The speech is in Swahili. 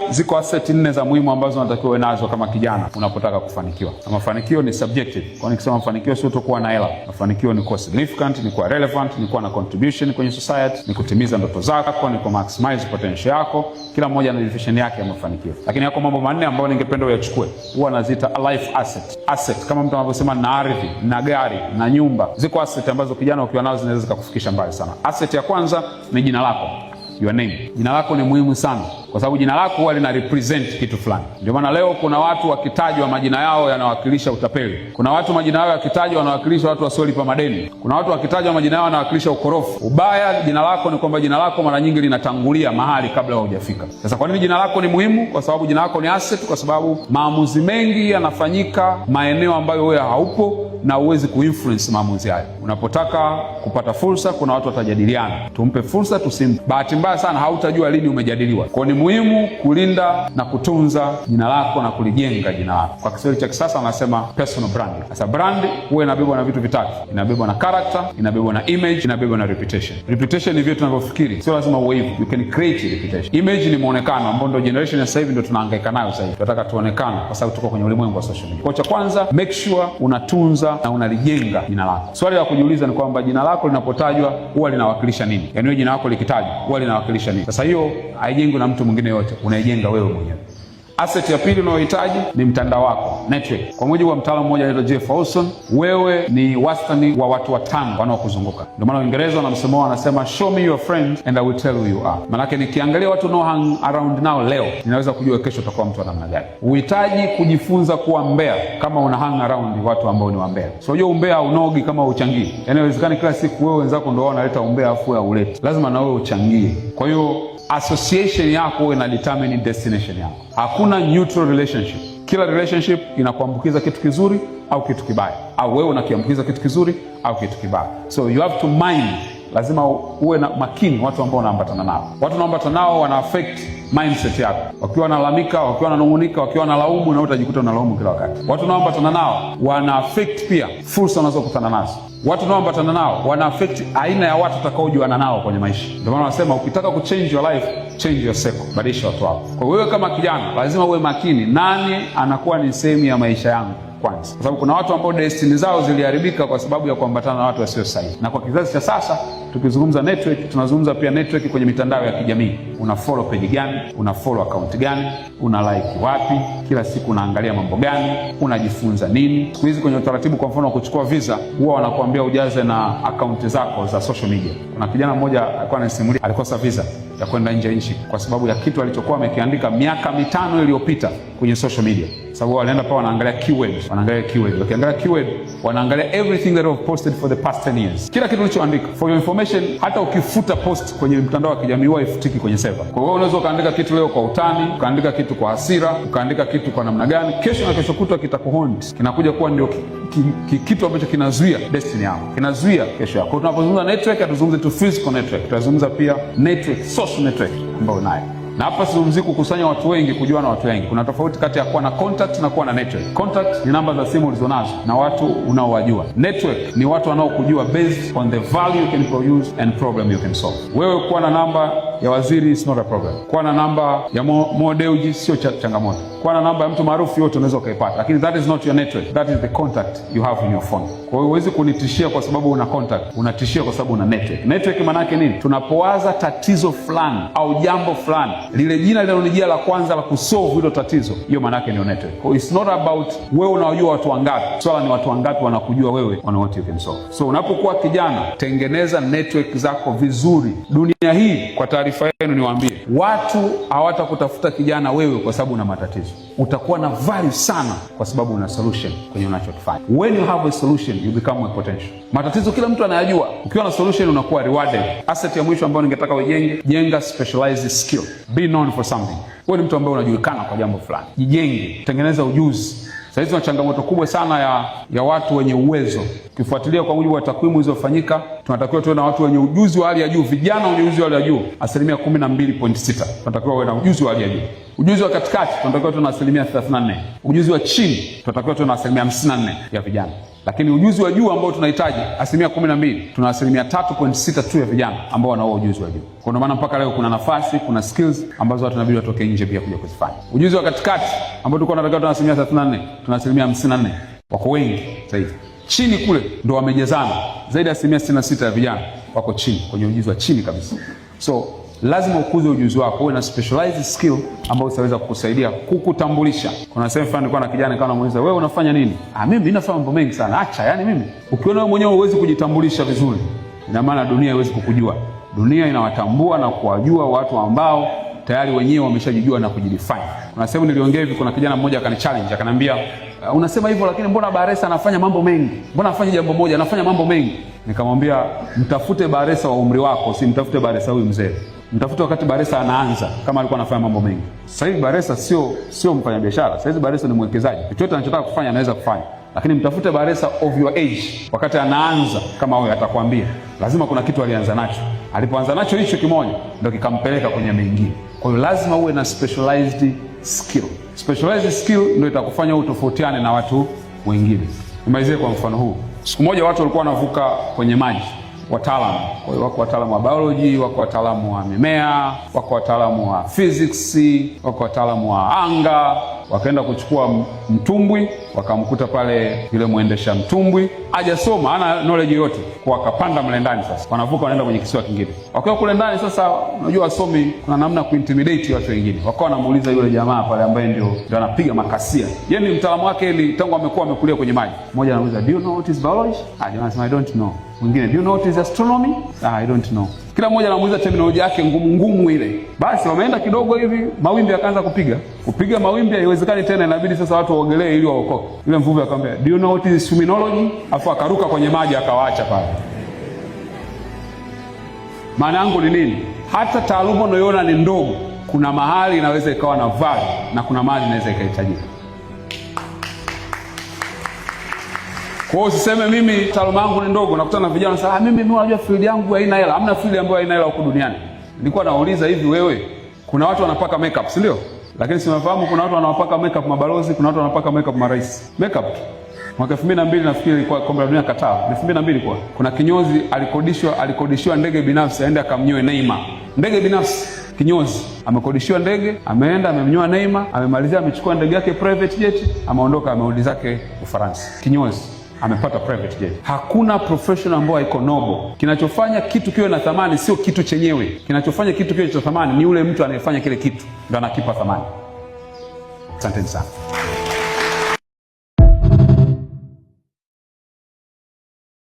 Ziko asset nne za muhimu ambazo unatakiwa uwe nazo kama kijana unapotaka kufanikiwa. Na mafanikio ni subjective. Kwa nikisema mafanikio sio tu kuwa na hela. Mafanikio ni kuwa significant, ni kuwa relevant, ni kuwa na contribution kwenye society, ni kutimiza ndoto zako, ni ku maximize potential yako. Kila mmoja ana definition yake ya mafanikio. Lakini yako mambo manne ambayo ningependa uyachukue. Huwa naziita life asset. Asset kama mtu anavyosema na ardhi, na gari, na nyumba. Ziko asset ambazo kijana ukiwa nazo zinaweza zikakufikisha mbali sana. Asset ya kwanza ni jina lako. Your name. Jina lako ni muhimu sana kwa sababu jina lako huwa lina represent kitu fulani. Ndio maana leo kuna watu wakitajwa majina yao yanawakilisha utapeli. Kuna watu majina yao yakitajwa wanawakilisha watu wasiolipa madeni. Kuna watu wakitajwa majina yao yanawakilisha ukorofi. Ubaya jina lako ni kwamba jina lako mara nyingi linatangulia mahali kabla hujafika. Sasa kwa nini jina lako ni muhimu? Kwa sababu jina lako ni asset, kwa sababu maamuzi mengi yanafanyika maeneo ambayo wewe haupo na huwezi kuinfluence maamuzi hayo. Unapotaka kupata fursa, kuna watu watajadiliana, tumpe fursa, tusimpe. Bahati mbaya sana hautajua lini umejadiliwa. Kwa ni muhimu kulinda na kutunza jina lako na kulijenga jina lako. Kwa Kiswahili cha kisasa wanasema personal brand. Sasa brand huwa inabebwa na vitu vitatu, inabebwa na character, inabebwa na image, inabebwa na reputation. Reputation ni vile tunavyofikiri, sio lazima uwe hivyo, you can create reputation. Image ni muonekano ambao ndio generation ya sasa hivi ndio tunahangaika nayo sasa hivi, tunataka tuonekane kwa sababu tuko kwenye ulimwengu wa social media. Kwa cha kwanza, make sure unatunza na unalijenga jina lako. Swali la kujiuliza ni kwamba jina lako linapotajwa huwa linawakilisha nini? Yaani wewe jina lako likitajwa huwa linawakilisha nini? Sasa hiyo haijengwi na mtu mwingine yote, unaijenga wewe mwenyewe. Asset ya pili unayohitaji ni mtandao wako, network. Kwa mujibu wa mtaalamu mmoja anaitwa Jeff Olson, wewe ni wastani wa watu watano wanaokuzunguka. Ndio maana Uingereza wana msemo, wanasema, "Show me your friends and I will tell you who you are." Maanake nikiangalia watu unao hang around nao leo, ninaweza kujua kesho utakuwa mtu wa namna gani. Uhitaji kujifunza kuwa mbea kama una hang around watu ambao ni wambea. So unajua umbea unogi kama uchangii. Yaani haiwezekani kila siku wewe wenzako ndio wanaleta umbea afu wewe hauleti. Lazima na wewe uchangie. Kwa hiyo association yako ina determine destination yako. Hakuna neutral relationship. Kila relationship inakuambukiza kitu kizuri au kitu kibaya, au wewe unakiambukiza kitu kizuri au kitu kibaya. So you have to mind, lazima uwe na makini watu ambao unaambatana nao. Watu unaoambatana nao wana affect mindset yako. Wakiwa wanalalamika, wakiwa wananung'unika, wakiwa wanalaumu, na utajikuta unalaumu kila wakati. Watu unaoambatana nao wana affect pia fursa unazokutana nazo. Watu unaoambatana nao wana affect aina ya watu utakaojuana nao kwenye maisha. Ndio maana wanasema ukitaka kuchange your life, change your circle, badilisha watu wako. Kwa wewe kama kijana lazima uwe makini, nani anakuwa ni sehemu ya maisha yangu kwanza, kwa sababu kuna watu ambao destiny zao ziliharibika kwa sababu ya kuambatana na watu wasio sahihi. Na kwa kizazi cha sasa, tukizungumza network, tunazungumza pia network kwenye mitandao ya kijamii. Una follow page gani? Una follow account gani? Una like wapi? Kila siku unaangalia mambo gani? Unajifunza nini? Siku hizi kwenye utaratibu, kwa mfano wa kuchukua visa, huwa wanakuambia ujaze na akaunti zako za social media. Kuna kijana mmoja alikuwa anasimulia, alikosa visa ya kwenda nje ya nchi kwa sababu ya kitu alichokuwa amekiandika miaka 5 iliyopita kwenye social media. Sababu walienda pale wanaangalia keyword, wanaangalia keyword, wakiangalia keyword wanaangalia everything that have posted for the past 10 years, kila kitu ulichoandika. For your information, hata ukifuta post kwenye mtandao wa kijamii huwa haifutiki kwenye server. Kwa hiyo unaweza ukaandika kitu leo kwa utani, ukaandika kitu kwa hasira, ukaandika kitu kwa namna gani, kesho na kesho kutwa kitakuhaunt, kinakuja kuwa ndio kitu ambacho kinazuia destiny yako, kinazuia kesho yako. Kwa tunapozungumza network, hatuzungumzi tu physical network, tunazungumza pia network, social network ambayo unayo. Na hapa sizungumzii kukusanya watu wengi, kujua na watu wengi. Kuna tofauti kati ya kuwa na contact na kuwa na network. Contact ni namba za simu ulizonazo na watu unaowajua. Network ni watu wanaokujua based on the value you can produce and problem you can solve. Wewe kuwa na namba ya waziri is not a problem. Kuwa na namba ya Mo Dewji sio changamoto. Kuwa na namba ya mtu maarufu yote unaweza ukaipata, lakini that is not your network, that is the contact you have in your phone. Kwa hiyo huwezi kunitishia kwa sababu una contact, unatishia kwa sababu una network. Network maana yake nini? Tunapowaza tatizo fulani au jambo fulani, lile jina linalonijia la kwanza la kusolve hilo tatizo, hiyo maana yake ndio network. Kwa hiyo it's not about wewe unawajua watu wangapi, swala ni watu wangapi wanakujua wewe on what you can solve. So unapokuwa kijana, tengeneza network zako vizuri. Dunia hii, kwa taarifa yenu niwaambie, watu hawatakutafuta kijana wewe kwa sababu una matatizo. Utakuwa na value sana kwa sababu una solution kwenye unachokifanya. When you have a solution, you become a potential. Matatizo kila mtu anayajua. Ukiwa na solution unakuwa rewarded. Asset ya mwisho ambayo ningetaka ujenge, jenga specialized skill. Be known for something. Wewe ni mtu ambaye unajulikana kwa jambo fulani, jijenge, tengeneza ujuzi. Sasa hizi tuna changamoto kubwa sana ya watu wenye uwezo. Ukifuatilia kwa mujibu wa takwimu zilizofanyika, tunatakiwa tuwe na watu wenye ujuzi wa hali ya juu, vijana wenye ujuzi wa hali ya juu 12.6%. Tunatakiwa wawe na ujuzi wa hali ya juu. Ujuzi wa katikati tunatakiwa tuwe na 34%. Ujuzi wa chini tunatakiwa tuwe na 54% ya vijana. Lakini ujuzi wa juu ambao tunahitaji 12%, tuna 3.6% tu ya vijana ambao wanao ujuzi wa juu. Kwa ndio maana mpaka leo kuna nafasi, kuna skills ambazo watu inabidi watoke nje pia kuja kuzifanya. Ujuzi wa katikati ambao tulikuwa tunatakiwa tuna 34%, tuna 54%. Wako wengi sasa hivi. Chini kule ndo wamejazana, zaidi ya 66% ya vijana wako chini kwenye ujuzi wa chini kabisa. So lazima ukuze ujuzi wako, uwe na specialized skill ambayo itaweza kukusaidia kukutambulisha. Kuna sehemu fulani nilikuwa na kijana, nikawa namuuliza, wewe unafanya nini? Ah, mimi nafanya mambo mengi sana. Acha, yani mimi. Ukiona wewe mwenyewe huwezi kujitambulisha vizuri, ina maana dunia haiwezi kukujua. Dunia inawatambua na kuwajua watu ambao tayari wenyewe wameshajijua na kujidefine. Kuna sehemu niliongea hivi, kuna kijana mmoja akanichallenge, akaniambia, unasema hivyo lakini mbona Bakhresa anafanya mambo mengi? Mbona afanye jambo moja, anafanya mambo mengi? Nikamwambia, mtafute Bakhresa wa umri wako, si mtafute Bakhresa huyu mzee. Mtafute wakati Bakhresa anaanza, kama alikuwa anafanya mambo mengi. Sasa hivi Bakhresa sio mfanyabiashara. Sasa hivi Bakhresa ni mwekezaji. Chochote anachotaka kufanya anaweza kufanya. Lakini mtafute Bakhresa of your age wakati anaanza, kama wewe, atakwambia lazima kuna kitu alianza nacho. Alipoanza nacho hicho kimoja ndio kikampeleka kwenye mengine. Kwa hiyo lazima uwe na specialized skill. Specialized skill ndio itakufanya utofautiane na watu wengine. Nimalizie kwa mfano huu. Siku moja watu walikuwa wanavuka kwenye maji, wataalamu. Kwa hiyo wako wataalamu wa biology, wako wataalamu wa mimea, wako wataalamu wa physics, wako wataalamu wa anga. Wakaenda kuchukua mtumbwi, wakamkuta pale yule mwendesha mtumbwi hajasoma, hana knowledge yoyote, kwa wakapanda mle ndani. Sasa wanavuka wanaenda kwenye kisiwa kingine. Wakiwa kule ndani sasa, unajua wasomi kuna namna kuintimidate watu wengine, wakawa wanamuuliza yule jamaa pale ambaye ndio anapiga makasia, yeye ni mtaalamu wake, ni tangu amekuwa amekulia kwenye maji. Mmoja anamuuliza, do you know what is biology? Ah, jamaa anasema I don't know. Mwingine, do you know what is astronomy? Ah, I don't know. Kila mmoja anamuuliza terminology yake ngumu ngumu ile. Basi wameenda kidogo hivi, mawimbi yakaanza kupiga mawimbi, haiwezekani tena, inabidi sasa watu waogelee ili waokoke. Yule mvuvi akamwambia, do you know what is swimmingology? Afu akaruka kwenye maji akawaacha pale. Maana yangu ni nini? Hata taaluma unayoona ni ndogo, kuna mahali inaweza ikawa na value na kuna mahali inaweza ikahitajika. Kwa hiyo usiseme mimi taaluma yangu ni ndogo. Nakutana na vijana sasa, mimi unajua field yangu haina hela. Hamna field ambayo haina hela huku duniani. Nilikuwa nauliza hivi, wewe, kuna watu wanapaka makeup, si ndio? Lakini si unafahamu kuna watu wanapaka makeup mabalozi, kuna watu wanapaka makeup marais. Makeup tu. Mwaka 2002 nafikiri ilikuwa kombe la dunia Qatar. 2002 kwa. Kuna kinyozi alikodishiwa ndege binafsi aende akamnyoe Neymar. Ndege binafsi, kinyozi amekodishiwa ndege, ameenda amemnyoa Neymar, amemalizia, amechukua ndege yake private jet, ameondoka, amerudi zake Ufaransa. Kinyozi amepata private jet. Hakuna professional ambayo haiko noble. Kinachofanya kitu kiwe na thamani sio kitu chenyewe. Kinachofanya kitu kiwe cha thamani ni yule mtu anayefanya kile kitu, ndo anakipa thamani. Asanteni sana.